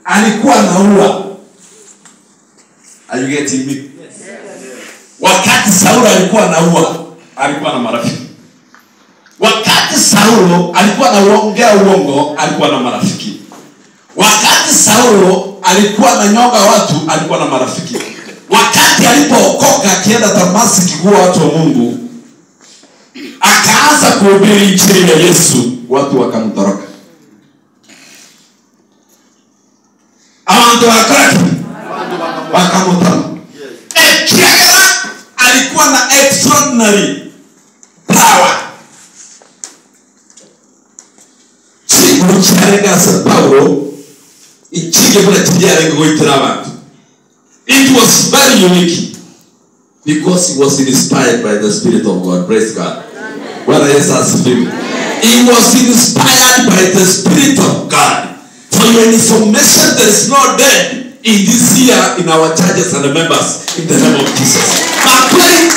alikuwa anaua. Are you getting me? Yes. Wakati Saulo alikuwa anaua, alikuwa na marafiki. Wakati Saulo alikuwa anaongea uongo, alikuwa na marafiki. Wakati Saulo alikuwa ananyonga watu, alikuwa na marafiki. Wakati alipookoka akienda Damasiki kuwa watu wa Mungu, akaanza kuhubiri injili ya Yesu, watu wakamtoroka. Abantu wakamtoroka. Ekiagera alikuwa na extraordinary power. Chikuru chiarenga sa Paulo, ichige bula chiarenga goitira abantu. It was very unique because he was inspired by the Spirit of God. Praise God. Bwana Yesu asifiwe. He was inspired by the Spirit of God. For your information, there is no death in this year in our churches and the members in the name of Jesus. Makweli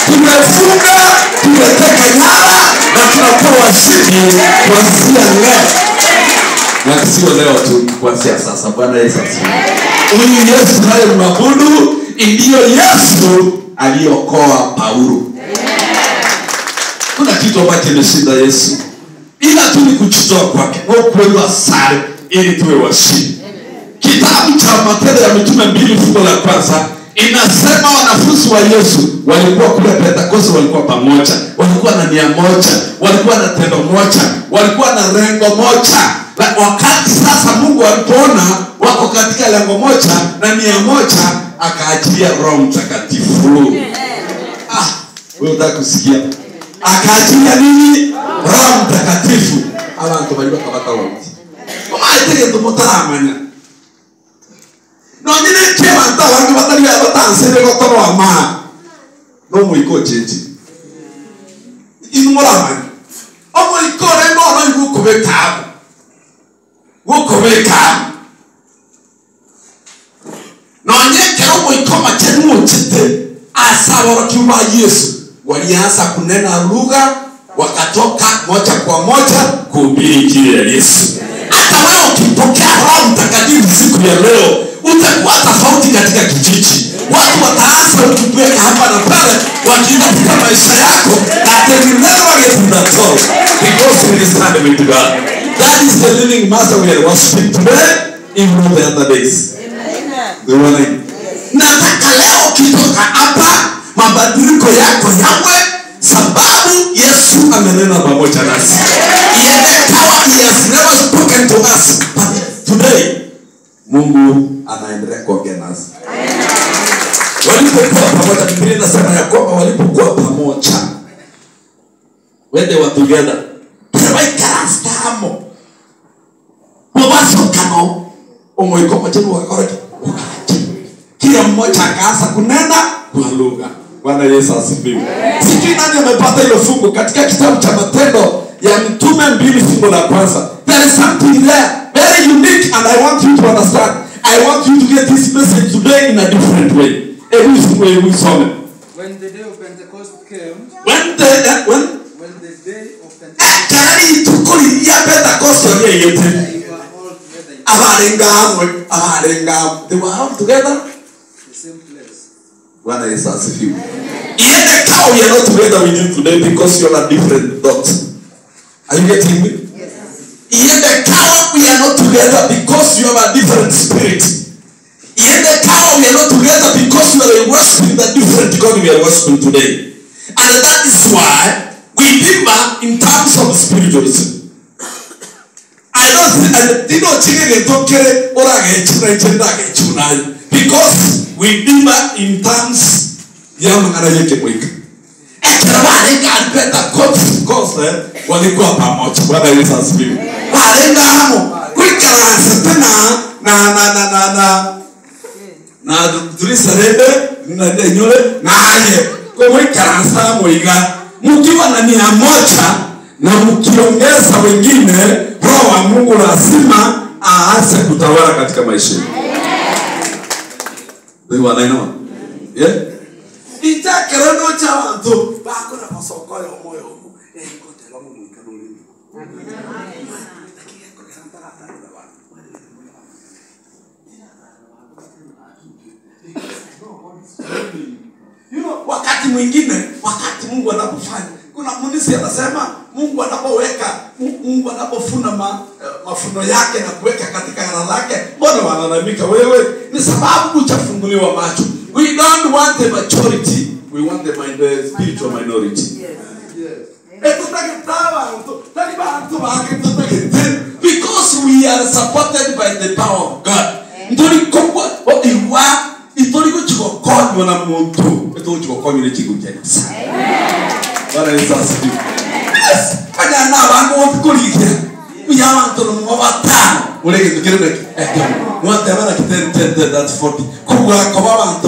tumefunga, tumeteka nyara na tunakuwa washindi kuanzia leo. Na sio leo tu, kuanzia sasa. Bwana Yesu asifiwe. Huyu Yesu tunayemwabudu ndiyo Yesu aliokoa Paulo. Kuna kitu ambacho kimeshinda Yesu, ila tu ni kujitoa kwake kwa sare ili tuwe washindi. Kitabu cha Matendo ya Mitume 2 fungu la kwanza inasema wanafunzi wa Yesu walikuwa kule Pentekoste, walikuwa pamoja, walikuwa na nia moja, walikuwa na tendo moja, walikuwa na lengo moja. Na wakati sasa Mungu alipoona wako katika lengo moja na nia moja, akaachilia Roho Mtakatifu. Ah, wewe unataka kusikia? Akaachilia nini? Roho Mtakatifu. Abantu bali bakabata wote. Omaitege tumutamanya. No nyine ke bantu abange batari batansere gotoro ama. No muiko chechi. Inumuramanya. Omuiko rengo no igukubeka. Gukubeka. Nonyekero muikoma chenu chete asaboro kiwa Yesu walianza kunena lugha, wakatoka moja kwa moja kuhubiri injili ya Yesu. Hata wewe ukipokea Roho Mtakatifu siku ya leo, utakuwa tofauti katika kijiji. Watu wataanza kukuweka hapa na pale, wakitafuta maisha yako, that they will never get to that soul because we stand with God. That is the living master we are worshiping today, even on the other days. Nataka leo ukitoka hapa mabadiliko yako yawe, sababu Yesu amenena pamoja nasi. Yeye kawa he has never spoken to us, but today Mungu anaendelea kuongea nasi. Walipokuwa pamoja, Biblia inasema ya kwamba walipokuwa pamoja, when they were together, tamo mabasokano omoiko machenu wakakora. Kila mmoja akaanza kunena kwa lugha. Bwana Yesu asifiwe. Sijui nani amepata hilo fungu katika kitabu cha Matendo ya Mitume 2 fungu la kwanza. There is something there very unique and I want you to understand. I want you to get this message today in a different way. Hebu isome. When the day of Pentecost came, when the day of Pentecost, kari tukuri ya Pentecost yete. They were all together Abarenga, they were all together. The same place. Bwana Yesu asifiwe. Yet how we are not together with you today because you are different thoughts. Are you getting me? Yes. Yet how we are not together because you have a different spirit. Yet how we are not together because you are worshiping the different God we are worshiping today. And that is why we differ in terms of spiritualism. I don't think I did not because we differ in terms ya mangana yake mwika. Walikuwa pamoja. Bwana Yesu asifiwe. Walenga hamo kuikarasa tena na na na na na na tulisarebe na nyole na aye kwa kuikarasa mwiga mkiwa na nia moja na mkiongeza wengine, Roho wa Mungu lazima aanze kutawala katika maisha yenu. Wewe wanaelewa? Yeah? Itakero cha bantu bakora masoko yo moyo. Ngotela mu mwikano. You know, wakati mwingine, wakati Mungu anapofanya, kuna munisi anasema Mungu anapoweka, Mungu anapofuna mafuno yake na kuweka katika ghala lake, mbona wanalalamika wewe? Ni sababu hujafunguliwa macho. We don't want the majority, we want the spiritual minority. Yes. Yes. Because we are supported by the power of God. Yes. That's 40. 40,000.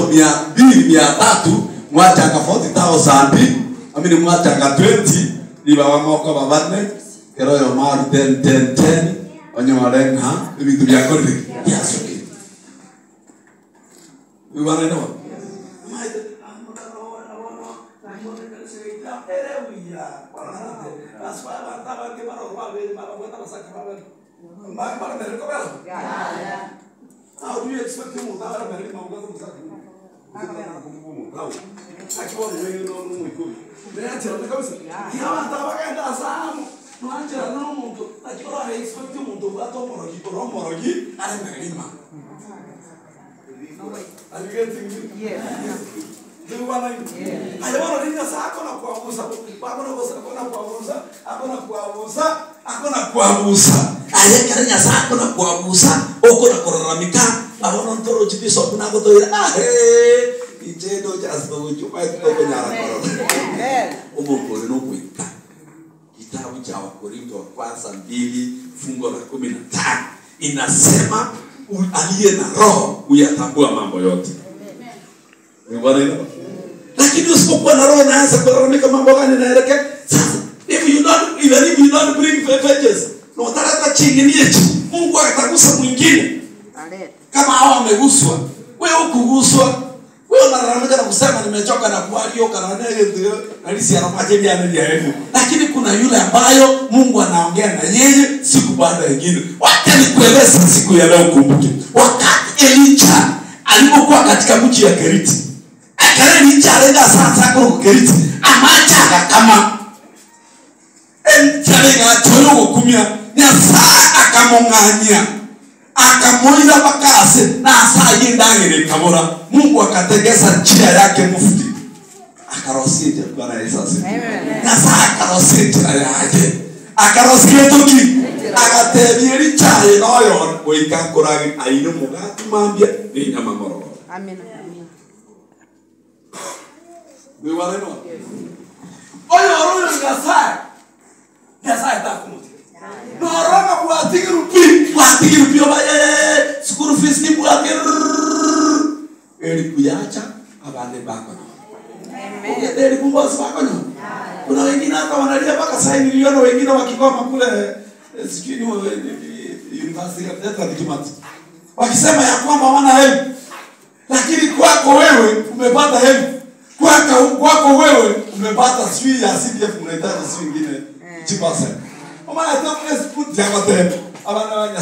Mwachanga 20. Niba moko babane. Kero yo maru 10 10 10. Onyorenga ebintu byakorire. Yasuki. We want to know. How do you expect him to Are you getting me? Yes. Do you want to? Yes. I want to Kitabu cha Wakorintho wa kwanza 2:15 inasema aliye na roho huyatambua mambo yote. Amen. Lakini usipokuwa na roho unaanza kulalamika mambo gani naelekea. Sasa if you don't, even if you don't bring favors, no utaleta chini yetu. Mungu atagusa mwingine. Kama hao wameguswa, wewe hukuguswa. Wewe unalalamika na kusema nimechoka na kualio kana na lisi anapaje ya. Lakini kuna yule ambayo Mungu anaongea na yeye siku baada ya nyingine. Wacha nikueleze siku ya leo kumbuke. Wakati Elijah alipokuwa katika mji ya Keriti, Elijah alienda sasa kwa Keriti, amacha kama Elijah toyo kumia, Nyasaye akamonganya. Akamuiza bakase na asaye ndangere kabora. Mungu akategesa njia yake mufti. Akarosije Bwana Yesu asifiwe. Amen. Nyasaye akarosije njia yake. Akarosije toki. Agatebia Elijah noyo goika korage aino mugati mambia ni nyama ngororo. Amen. Amen. We wale no. Oyo oro Nyasaye. Nyasaye takumuti. No roma bwatigirupi, bwatigirupi obaye school fees ni bwatir. Eli kuyacha abande bako. Amen. Ukete eli kumbosi bako nyo. Kuna wengine hata wanalia mpaka sasa niliona wengine wakikoma kule sijui ni university ya Kimati. Wakisema ya kwamba hawana help. Lakini kwako wewe umepata help. Kwako wewe umepata sijui ya CDF mnahitaji sijui nyingine. 10%. Omana tamwe sput ya kote. Abana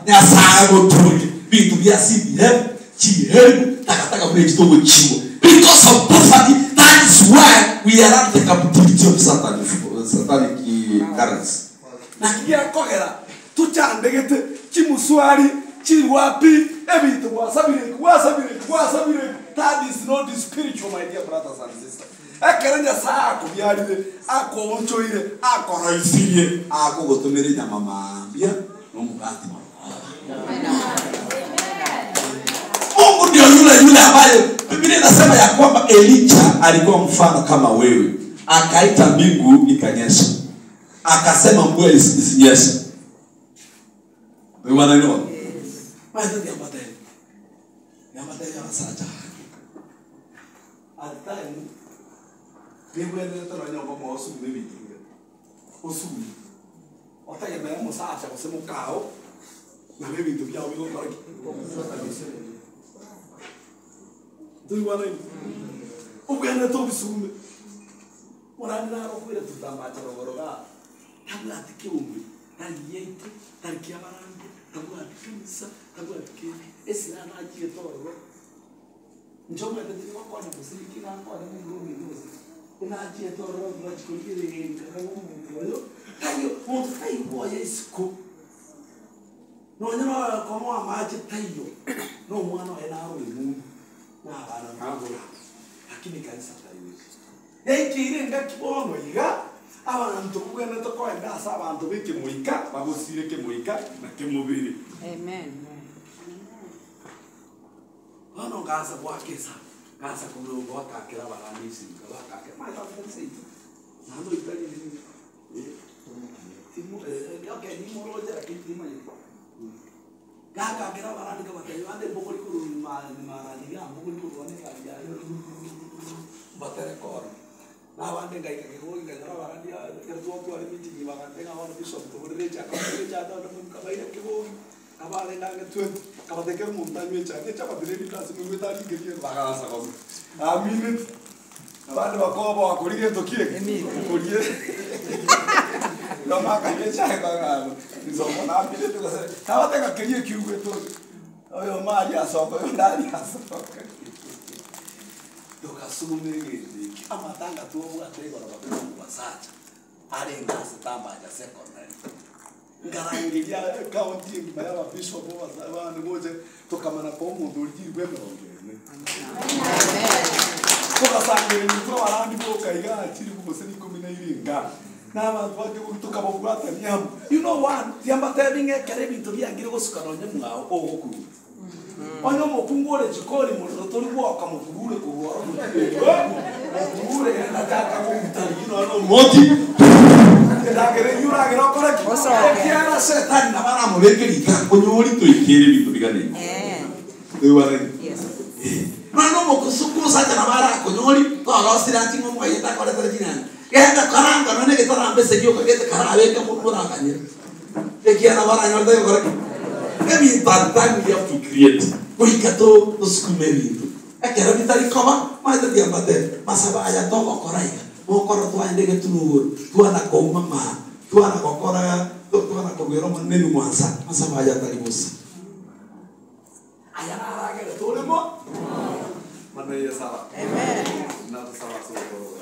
Nyasaye gotuki. Bintu bya CDF chi help takataka kule chitogo chiwo. Because of poverty, that is why we are at the captivity of satanic currents. Na kigira kogera tuchandegete chimuswari chiwapi ebintu wasabire wasabire. That is not the spiritual, my dear brothers and sisters. Ekere Nyasaye akubyarire akonchoire akoroisirie akogotumire nyama mambia nomugati. Mungu ndio yule yule ambaye Biblia inasema ya kwamba Elijah alikuwa mfano kama wewe. Akaita mbingu ikanyesha. Akasema mvua isinyeshe. Wewe unaelewa? Yes. At time niwe nyomba mwa osume bitinga. Osume. Otegemea musacha gose mukao na bintu byao bigokora ki. Tuiwana ini. Ugende to bisume. Murani naro kwira tutamacha rogoroga. Tabla atikiumbi. Tari yeito tari kiabarande tabwati kanisa tabwati kindi esirana agiye tororo njomo etetiri gokonya gosiriki nakonya mundu omindosi inagiye tororo ngachikorigerenga omonto oyo tayo monto taiboya isiko nonya nokomo amache taiyo no mwana oye naro omundu na abana nabora lakini kanisa taiwezi yaikire ngakibono iga abantu kugenda tokoenda ase abantu b'ekimoika bagosire ekimoika na kemobiri. Amen. Bono ngaanza gwakesa ngaanza gwakakera abarandisi bakakera maitaseito nando itali okay nimorojera kintimanyire gakakera abarandi kabatari bande mbokori kuru maraniga mbokori kuru wane baterekoro nabande ngaika kegori nganyora abarandi kero twatware meeting bagantenga bono bishop toborerecha kabarerecha atondo kabaire kegori kabale ndange 20 kabatekera omonto anywe echae echabatire ebindasi migwetaringerie bagasa gose aminiti abande bakoba bakori gento kieke korie nomakanywa echae bagano nsomo naminiti gose nabateka kerie ekiugwete oyo mari asoka oyo ndari asoka tukasumegeziki amatanga tuobwate igoro bakubasacha ari ngase tambaja secondary ngarangiria county engima ya bishop abantu boje tukamana ko omonto origirwe emirongo ene tukasangira nitwe abarandi boka iga chiri gose 12 n'abantu bake tukababwatania hamwe. You know one tiambatebinga ekere ebinto biangire gosuka nonye mwao ogokuru onye omokungu ore jikoni morero tori gwoka mokurure korwara mokurure nataka gokutarigino no moti ndagere yuragera okora ki kiara setani na baramubekerika onyori toikere ebinto bigane Yes. Mano mokusukusa na bara konyori torosira tingo mwayeta koretera jinani genda karanga none getarambe segio kagete karabeka murakanyira ekiara bara nyorda yokora ebintu time we have to create goika to tusukume ebintu ekero bitari koba maete tiambate masaba aya togokora iga mokoro twaende getunuguru twana kouma ma twana gokora twana kogera omonene mwansa masaba aya tari bosa aya naragere toremo Mano yesawa. Amen. Natusaba sokoro.